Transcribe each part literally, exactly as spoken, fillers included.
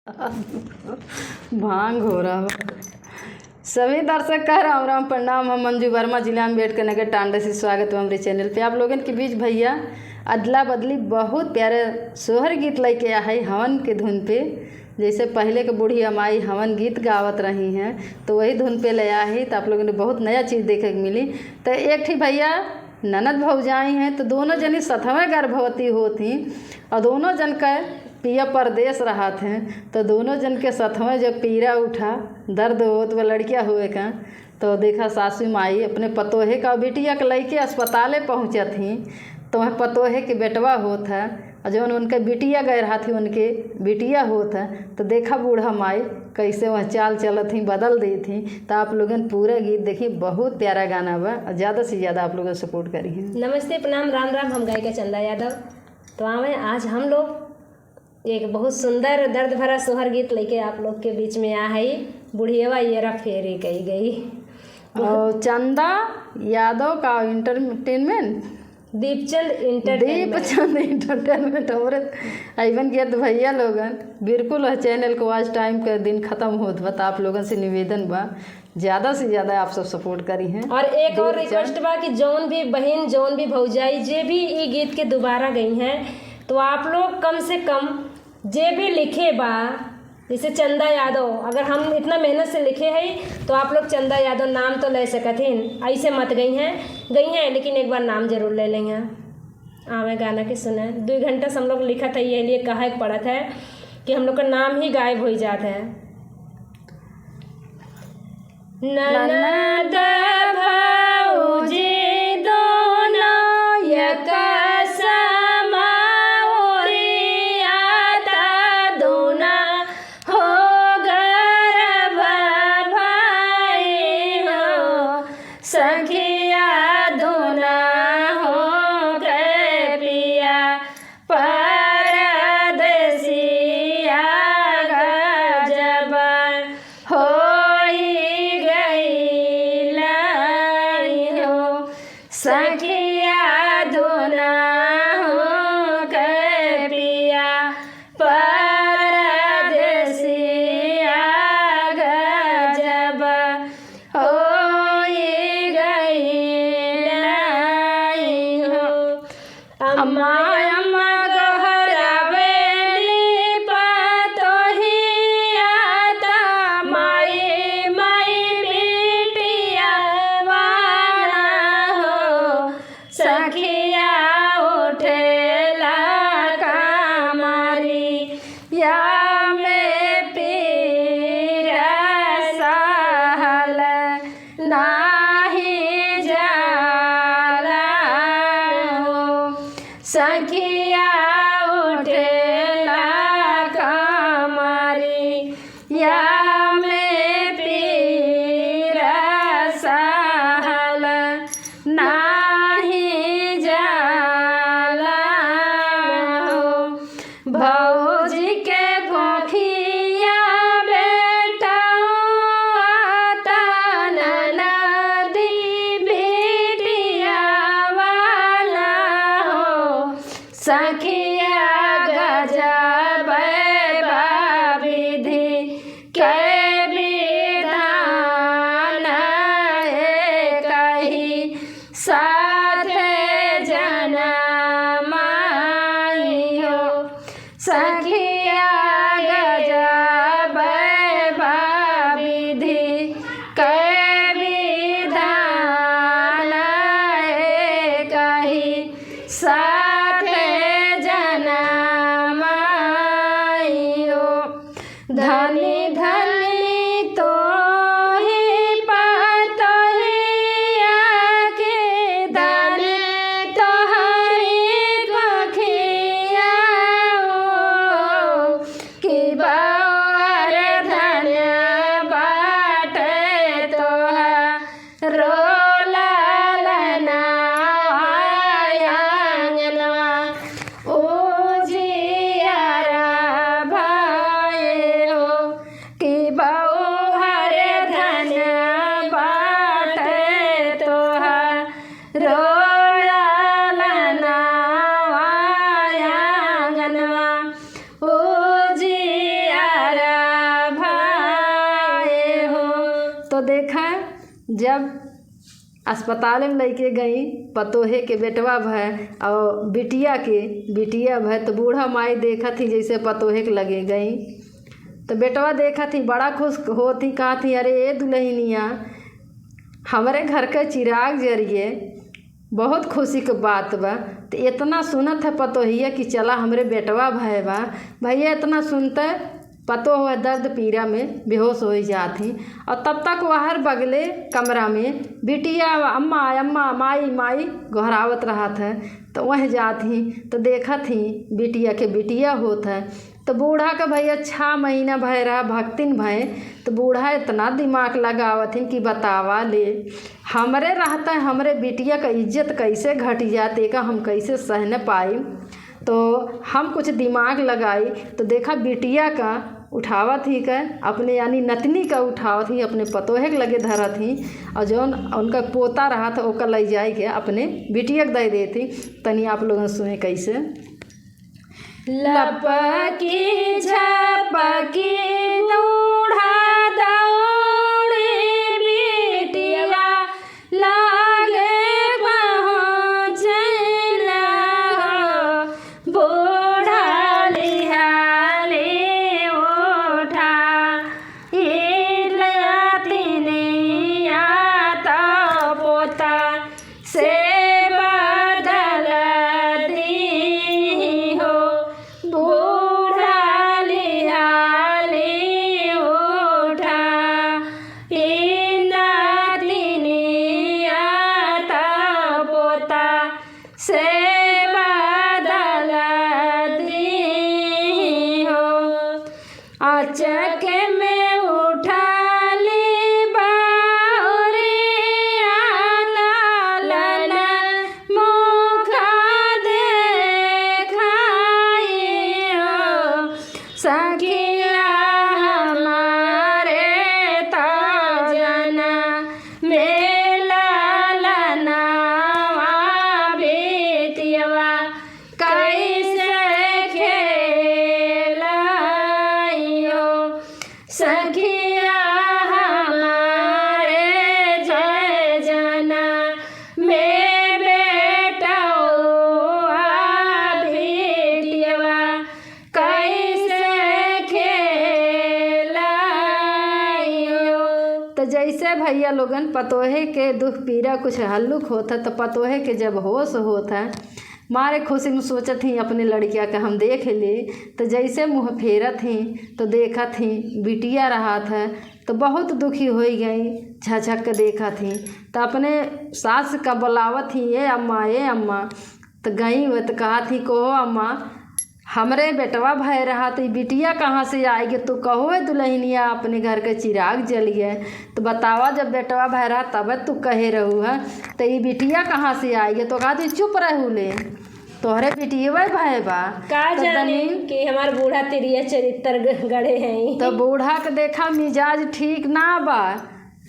भांग हो रहा बा। सभी दर्शक का राम राम, प्रणाम। हम मंजू वर्मा, जिला अम्बेडकर नगर, टांडा से स्वागत है हमरे चैनल पे। आप लोगन के बीच भैया अदला बदली बहुत प्यारे सोहर गीत लेके आ है हवन के धुन पे। जैसे पहले के बुढ़िया माई हवन गीत गावत रही हैं, तो वही धुन पे ले आ है, तो आप लोगन के बहुत नया चीज़ देखे के मिली। तो एक ठी भैया ननद भौजाई हैं, तो दोनों जनी सथवे गर्भवती होत ही और दोनों जन का पिया परदेस रहत हैं, तो दोनों जन के सथवे जब पीरा उठा, दर्द होत बा लड़किया हुए का, तो देखा सासू माई अपने पतोहे का बिटिया के लइके अस्पताले पहुँचत ही, तो वह पतोहे के बेटवा होत है, और जौन उनके बिटिया गए रहत ही, उनके बिटिया होत है, तो देखा बूढ़ा माई कैसे वह चाल चलत ही, बदल देत ही। तो आप लोगन पूरा गीत देखी, बहुत प्यारा गाना बा, और ज़्यादा से ज़्यादा आप लोगन सपोर्ट करी हैं। नमस्ते, प्रणाम, राम राम, हम गायिका चंदा यादव। तो आवे आज हम लोग एक बहुत सुंदर दर्द भरा सोहर गीत लेके आप लोग के बीच में आ है, बुढ़ियवा येरा फेरी कही गई। और चंदा यादव का एंटरटेनमेंट, दीपचंद एंटरटेनमेंट। दीपचंद एंटरटेनमेंट। और अइबन गीत भैया लोगन, बिल्कुल चैनल को आज टाइम के दिन खत्म होत बा, तो आप लोगन से निवेदन बा, ज़्यादा से ज़्यादा आप सब सपोर्ट करी हैं। और एक और रिक्वेस्ट बा कि जौन भी बहिन, जौन भी भौजाई, जे भी ई गीत के दोबारा गई हैं, तो आप लोग कम से कम जे भी लिखे बा, जैसे चंदा यादव, अगर हम इतना मेहनत से लिखे हैं, तो आप लोग चंदा यादव नाम तो ले सकत हैं, ऐसे मत गई हैं, गई हैं, लेकिन एक बार नाम जरूर ले लेंगे। आवे गाना के सुने, दू घंटा से हम लोग लिखत है, ये लिए कहे के पड़त है कि हम लोग का नाम ही गायब हो जात है। ननद भौजी दोनों एक समा ओरियाता, दोनों हो गर्भ भाई हो, सखिया दोनों हो गए पिया परदेसिया गजब होई गइल हो, सखिया दोनों के पिया परदेसिया गजब होई गइल हो। अम्मा, अम्मा गोहरावेली पतोहिया ता, माई, माई बिटिया वाला हो। सखिया उठेला कमरिया में पीरा सहल नाही जाला हो। सखिया उठेला कमरिया में पीरा सहल नाही जाला हो। भौजी के कोखिया बेटवा ता ननदी बिटिया वाला हो। सखिया गजब बा विधि के विधान, एकही साथ जनमाई हो। सखिया गजब बा विधि के विधान, एकही साथ जनमाई हो। धनी धनी तोही पतोहिया के, धनी तोहरी कोखिया हो, कि बउआ रे धन्य बाटे तोहार रो ललनवा आंगनवा उजियार भए हो, कि बउआ रे धन्य बाटे तोहार रो ललनवा आंगनवा उजियार तो देखा, जब अस्पताल में लइके गई, पतोहे के बेटवा भय और बिटिया के बिटिया भय, तो बूढ़ा माई देखत ही जैसे पतोहे के लगे गई, तो बेटवा देखत ही बड़ा खुश होत ही, कहत ही, "अरे ए दुल्हनिया, हमरे घर के चिराग जरिए बहुत खुशी के बात बा।" तो इतना सुनत है पतोहिया कि चला हमरे बेटवा भय बा। भैया इतना सुनते पतोह दर्द पीरा में बेहोश होइ जात ही। और तब तक वहर बगले कमरा में बिटिया, "अम्मा, अम्मा, माई, माई" गोहरावत रहत है। तो वह जात ही तो देखत ही बिटिया के बिटिया होत है। तो बूढ़ा के भैया छह महीना भय रहा, भक्तिन भय। तो बूढ़ा इतना दिमाग लगावत हिन कि बतावा ले, हमरे रहते हमरे बिटिया का इज्जत कैसे घट जात, एका हम कैसे सह न पाई। तो हम कुछ दिमाग लगाई, तो देखा बिटिया का उठावत ही के अपने, यानी नतनी का उठावत ही, अपने पतोहे के लगे धरत ही, और जौन उनका पोता रहत है ओका लइ जाए के अपने बिटिया के दे देत ही। तनी आप लोगन सुने कैसे। लपकी झपकी बूढ़ा दौड़ी बिटिया लागे पहुँचल हो। बूढ़ा लिहाले उठा ई नतिनिया तो पोता से बदल दी हो। बूढ़ा लिहाली उठा ई नतिनिया तो पोता से बदल दी हो। अचक में उठाली बाहुरिया लालन मुख देखाई हो। सखिया हमारे तो जना में लालनवा बिटियवा कैसे खेलाइयो। सखिया हमारे जय जना में बेटवा बिटियवा कैसे खेलाइयो। तो जैसे भैया लोगन पतोहे के दुख पीरा कुछ हल्लुक होत है, तो पतोहे के जब होश होत है, मारे खुशी में सोचत ही अपने लड़किया के हम देख ले, तो जैसे मुँह फेरत ही तो देखत ही बिटिया रहत है, तो बहुत दुखी होइ गई। झझक के देखत ही तो अपने सास का बुलावत ही, "ए अम्मा, ए अम्मा।" तो गई हुए तो कहत ही, "कहो अम्मा, हमरे बेटवा भय रहा, तो ई बिटिया कहाँ से आइगे? तू कहो ए दुल्हनिया, अपने घर के चिराग जलिए, तो बतावा, जब बेटवा भय रहा तब तू कहे रहू है, तो ई बिटिया कहाँ से आइगे?" तो कहत ही, "चुप रहू ले, तोहरे बिटियवे भय बा।" का तो जाने तनी कि हमार बूढ़ा तिरिया चरित्र ग-, गढ़े हैं। तो बूढ़ा के देखा मिजाज ठीक ना बा,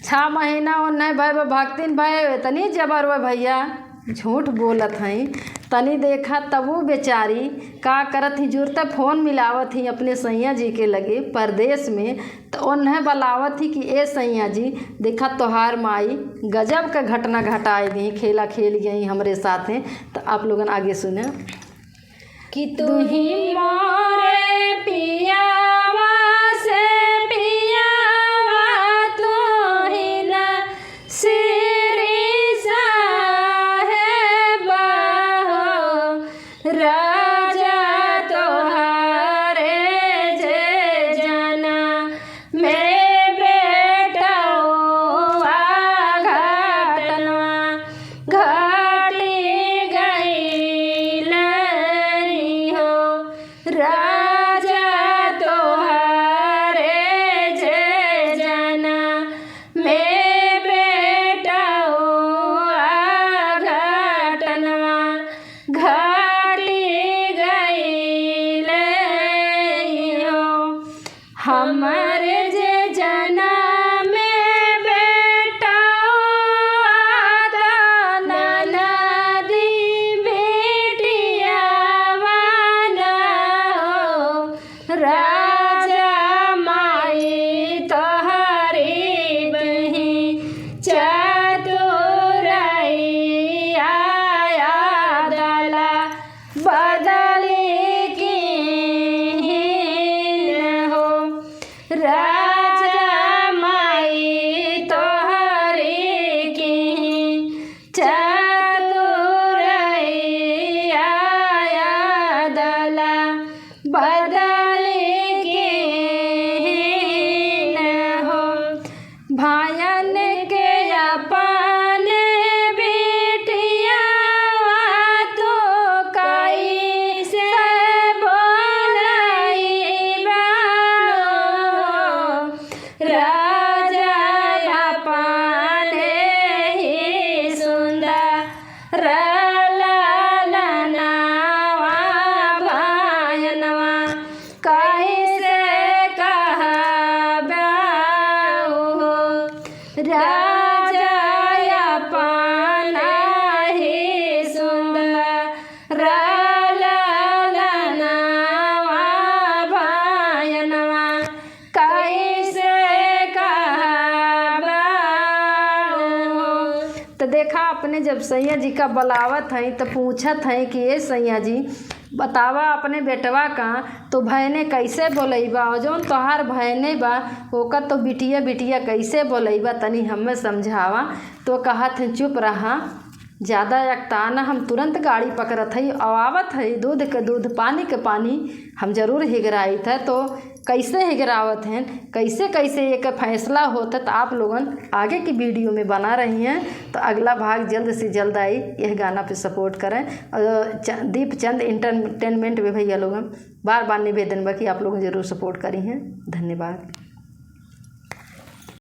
छह महीना ओन्हे भय बा, भक्तिन भय, इतनी जबर बा भैया, झूठ बोलत हई। तनी देखा तबू बेचारी का करत ही, जुरते फोन मिलावत ही अपने सैया जी के लगे परदेश में, तो ओन्हे बलावत ही कि ए सैया जी, देखा तोहार माई गजब के घटना घटाए दी, खेला खेल गई हमरे साथे। तो आप लोगन आगे सुने। कि तू ही मोरे पियावा से पियावा, तू ही ना श्री साहेब हो, राजा तोहारे जे जना में बेटवा घटनवा घटी गइल हो। राजा तोहारे जे जना में बेटवा घटनवा घटी गइल हो। हमरे जे जना में बेटवा दाना नदी बेटिया वाला हो। राजा माई तोहरी बहिन राजा अपना ही सुंदर ललनवा भयनवा कैसे कहबा। तो देखा, अपने जब सैया जी का बुलावत हैं तो पूछत हैं कि "ए सैया जी, बतावा अपने बेटवा का तो भयने कैसे बोलैबा, और जौन तोहार भयने बा ओका तो बिटिया बिटिया कैसे बोलैबा, तनी हमें समझावा।" तो कहत हैं, "चुप रहा, ज़्यादा अकताना, हम तुरंत गाड़ी पकड़त हई और आवत हई। दूध के दूध, पानी के पानी, हम जरूर हिगराइत है।" तो कैसे हिगरावत हैं, कैसे कैसे एक फैसला होत है, तो आप लोगन आगे की वीडियो में बना रही हैं। तो अगला भाग जल्द से जल्द आई। यह गाना पे सपोर्ट करें और च-, दीप चंद एंटरटेनमेंट में भैया लोगन बार बार निवेदन बा कि आप लोग जरूर सपोर्ट करी हैं। धन्यवाद।